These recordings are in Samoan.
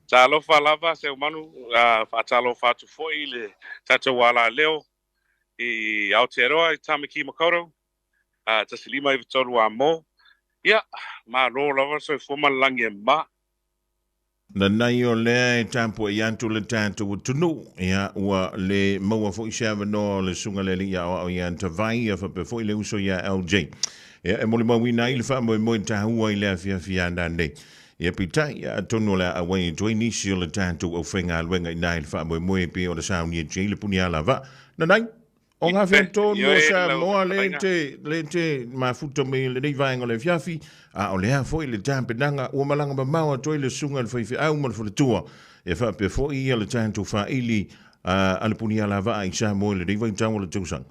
Talofa lava Seumanu, faatalofa atu foi i le tatou alaleo i Aotearoa i Tāmaki Makaurau, 1 5 93 a mo. Ia, malo lava le soifua ma le lagi e mama. Nanai o lea e tapuai atu le tatou atunuu. Ia, ua le maua foi se avanoa o le susuga le alii aoao ia Tavai ia faapea foi le uso ia LJ. Ia, e molimauina ai le faamoemoe taua i le afiafi ana nei. Ia peitai, ia, atonu o le a auai atu ai nisi o le tatou aufaigaluega i na i le faamoemoe pe o le saunia atu ai le puni alavaa. Nanai, o ngā whea tonu o Ioe, sa lau moa le fetalaiga. Te, le te mafuta mai lenei vaega o le afiafi, a o lea foi le tapenaga ua malaga mamao atu ai le susuga i le faifeau ma le faletua. E faapea foi ia le tatou faili a le puni alavaa i Samoa i lenei vaitau o le tausaga.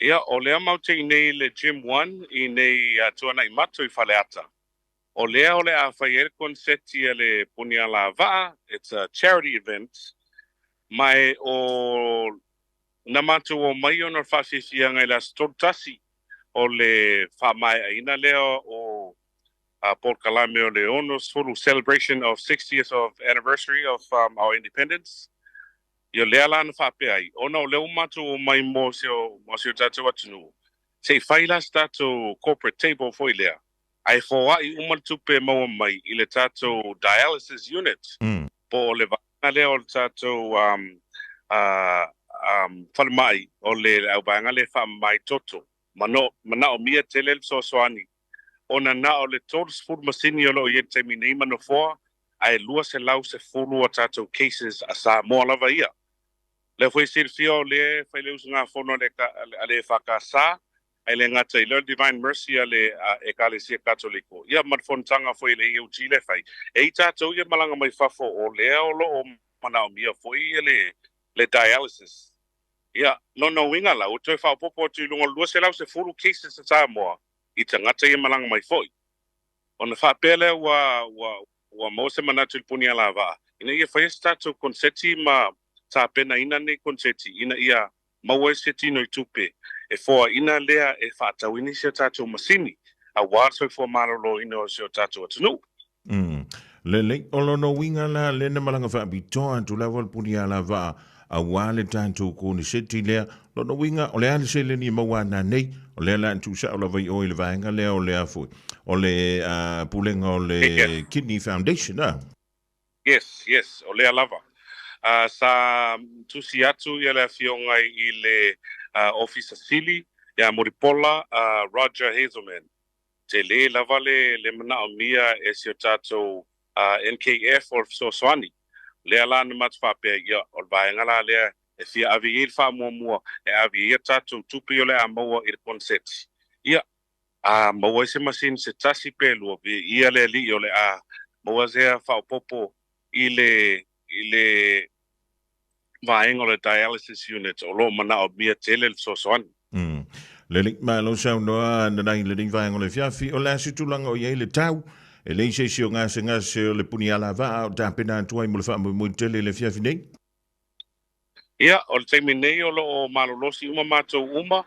Ia, o lea matou te i nei le Gym 1 i nei Tuanaimato i Faleata. O lea o le a fai ai le koneseti a le puni alavaa, it's a charity event, ma e o na matou omai ona o le faasiasiaga i le aso 31 o le faamaeaina lea o polokalame o le 60 celebration of 60th of anniversary of our independence. Ia lea la na faapea ai, ona o lea ua matou omai mo si o tatou atunuu, se i fai la se tatou corporate table foi lea, ae foai uma le tupe maua mai i le tatou dialysis unit po o le vaega lea o le tatou falemai o le auvaega lea e faamama toto. Mano, manaomia tele le fesoasoani ona na o le 30 masini o lo o i ai le taimi nei ma nofoa, ae 210 a tatou cases a Samoa lava ia. Lea foi silafia o lea fai le usugafono a le EFKS, ae le gata i lea o le Divine Mercy a le Ekalesia Katoliko. Ia ma le fonotaga foi le EOG le fai. E i tatou ia malaga mai fafo o lea o lo o manaomia foi ia le dialysis. Ia, lona uiga la, ua toe faaopoopo atu i luga o le 210 cases a Samoa i tagata ia malaga mai foi. Ona faapea lea ua maua se manatu i le puni alavaa, ina ia faia se tatou koneseti ma tapenaina nei koneseti ina ia maua ai se tino i tupe e foaina lea e faatauina si o tatou masini aua le soifua maloloina o si o tatou atunuu. Lelei, o lona uiga la lea na malaga faapitoa atu lava le puni alavaa aua le tatou koneseti lea. Lona uiga, o le a le seleni e maua ana nei, o lea la tuusao lava i o i le vaega lea o le a foi, o le pulega o le Kidney Foundation. Ah. Yes, o lea lava. Sa tusi atu ia le afioga i le Ofisa Sili ia Moripola Roger Hazelman. Tele lava le manaomia e si o tatou NKF o le fesoasoani. Lea la na matou faapea, ia, o le vaega la lea e fia ave i ai le faamuamua e ave i ai a tatou tupe o le a maua i le koneseti. Ia, a maua ai se masini se tasi pe lua, ia le alii o le a maua sea faaopoopo i le vaega o le dialysis unit o lo o manaomia tele le fesoasoani. Lelei, malo saunoa nanai lenei vaega o le afiafi. O le a se tulaga o i ai le tau? E leai se isi o gasegase o le puni alavaa o tapena atu ai mo le faamoemoe tele i le afiafi nei? Ia, o le taimi nei o lo o malolosi uma matou uma,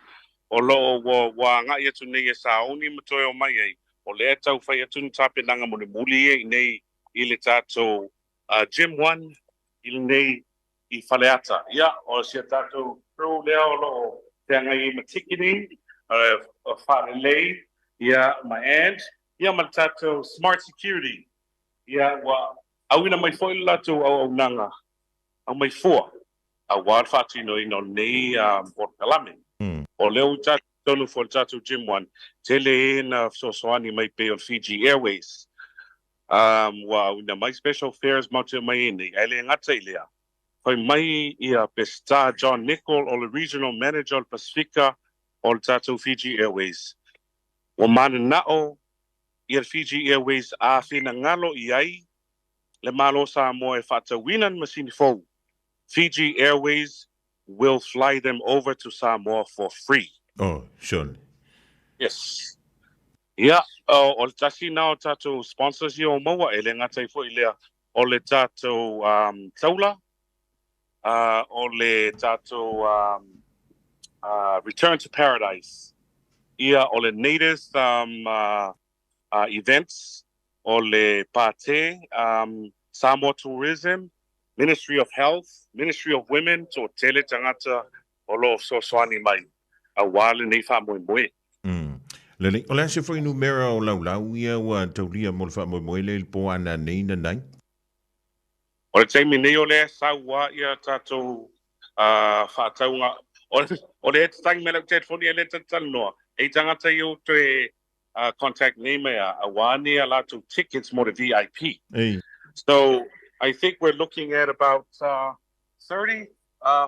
o lo o ua agai atu nei e sauni ma toe omai ai. O lea e tau fai atu ni tapenaga mulimuli ia i nei i le tatou Gym 1 i lenei i Faleata. Ia, o si a tatou crew lea o lo o feagai ai ma ticketing, faalelei, ia, ma and, ia ma le tatou smart security. Ia, ua auina mai foi le latou auaunaga au mai fua aua le faatinoina o lenei polokalame. O lea ua tonu foi le tatou Gym 1, tele e na fesoasoani mai pei o le Fiji Airways. Ua auina mai special fares matou te omai ai nei, ae le gata i lea. Fai mai ia Peseta John Nicol o le Regional Manager o le Pasifika o le tatou Fiji Airways. Ua mananao ia le Fiji Airways a finagalo i ai le Malo Samoa e faatauina ni masini fou. Fiji Airways will fly them over to Samoa for free. Oh, surely. Yes. Ia, o le tasi na o tatou sponsors ia o maua, e le gata ai foi lea o le tatou taula, o le tatou Return to Paradise. Ia, o le Native Events, o le Pate. Samoa Tourism, Ministry of Health, Ministry of Women, toatele tagata o lo o fesoasoani mai auā lenei faamoemoe. Lelei, o le a se fuainumera o laulau ia ua taulia mo le faamoemoe lea i le po a nanei nanai? O le taimi nei o lea e sau a ia tatou faatauga, o lea e tatagi mai lau telefoni e le talatalanoa, e i tagata ia ua toe contact nei mai a auā ni a latou tickets mo le VIP. So I think we're looking at about 30,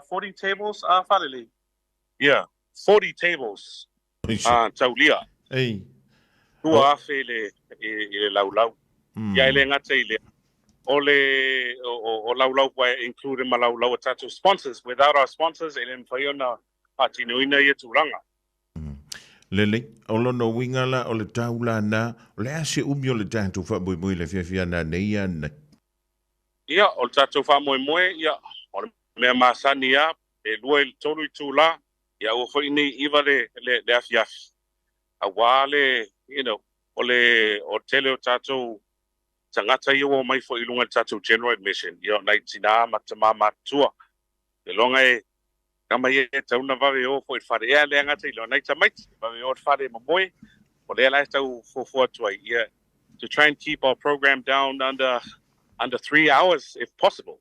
40 tables, Falelei? Yeah, 40 tables taulia. 2,000 i le laulau. Ia e le gata i lea, o le o laulau ua include ma laulau a tatou sponsors. Without our sponsors, e le mafai ona faatinoina ia tulaga. Lelei, o lona uiga la o le tau lana, o le a se umi o le tatou faamoemoe i le afiafi a nanei ia nei? Ia, o le tatou faamoemoe, ia, o le mea masani lava, pe 2 i le 3 itulā, ia aua foi ne i 9 le afiafi, auā le, you know, o le o le tele o tatou tagata ia ua omai foi i luga i le tatou general admission, ia o nai tinā ma tamā matutua, iloga e tama ia e tatau ona vave o foi i le fale. Ea le gata i lea, o nai tamaiti, vave o i le fale e momoe, o lea la e tau fuafua atu ai, ia, to try and keep our program down under 3 hours if possible.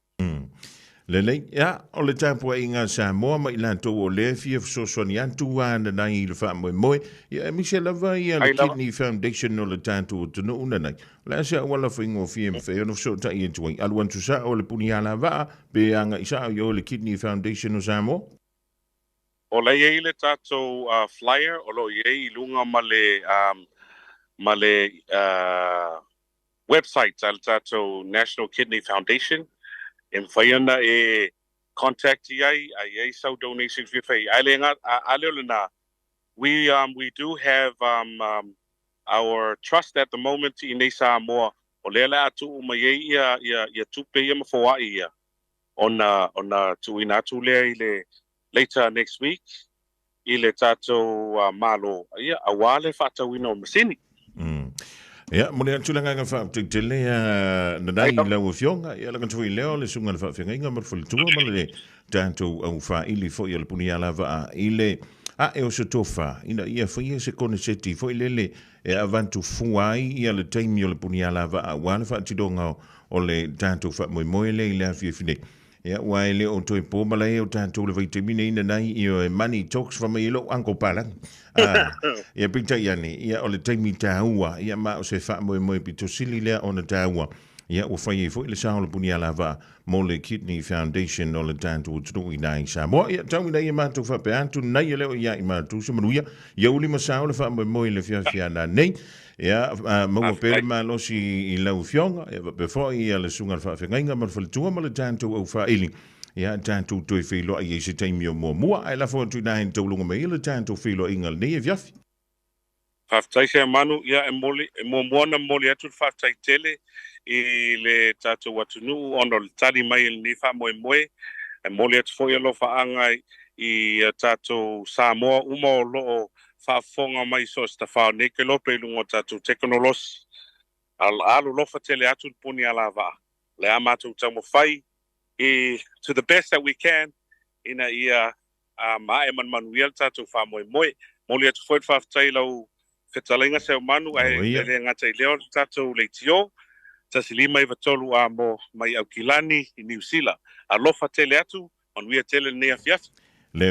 Lelei, ia, o le tapuaiga a Samoa ma i latou o lea e fia fesoasoani atu a nanai i le faamoemoe, ia aemaise lava ia le Kidney Foundation o le tatou atunuu nanai. O le a se auala faigofie e mafai ona fesootai atu ai? Alu atu sao le puni alavaa pe agai sao i o le Kidney Foundation o Samoa? O la e i ai le tatou flyer o lo o i ai i luga ma le website a le tatou National Kidney Foundation e mafai ona e contact i ai, a i ai sau donation fia fai. Ae le a le o lena, we do have our trust at the moment i nei Samoa, o lea le a tuu mai ai ia tupe ia ma foai ia ona tuuina atu lea i le later next week i le tatou Malo, ia, auā le faatauina o masini. Ia, momoli atu le agaga faafetai tele a nanai i lau afioga. Ia, laga foi lea o le susuga i le faafeagaiga ma le faletua ma le tatou au faili foi o le puni alavaa i le ae o se tofa ina ia faia se koneseti foi lele e avatu fua ai ia le taimi o le puni alavaa auā le faatinoga o le tatou faamoemoe lea i le afiafi nei. Ia, ua e le o toe po malae o tatou le vaitaimi nei nanai i o e money talks fa mai e lou uncle Palangi. Ah, ia peitai ane, ia o le taimi tāua, ia ma o se faamoemoe pito sili lea ona tāua. Ia ua fai ai foi le sao o le puni alavaa mo le Kidney Foundation o le tatou atunuu i nai Samoa. Ia tau ina ia matou faapea atu nei e leo ia i matou se manuia. Ia uli ma sao le faamoemoe i le fiafia nei. Ia maua pea le malosi i lau afioga, ia faapea foi ia le susuga i le faafeagaiga ma le faletua ma le tatou au faili. Ia tatou toe feiloai ai se taimi o muamua, ae lafo atu i ina i le tauluga mai le tatou feiloaiga lenei afiafi. Faafetai Seamanu, ia e moli e muamua ona momoli atu le faafetai tele i le tatou atunuu ona o le tali mai i lenei faamoemoe. E momoli atu foi alofaaga i tatou Samoa uma o lo o faafofoga mai so o se tafao nei kelope i luga o tatou tekonolosi. Alolofa tele atu le puni alavaa. O le a matou taumafai i to the best that we can ina ia maea manumanuia le tatou faamoemoe. Momoli atu foi le faafetai i lau fetalaiga Seumanu, ae e le gata i lea o le tatou leitio 1593 a mo mai Aukilani i Niu Sila. Alofa tele atu, manuia tele lenei afiafi.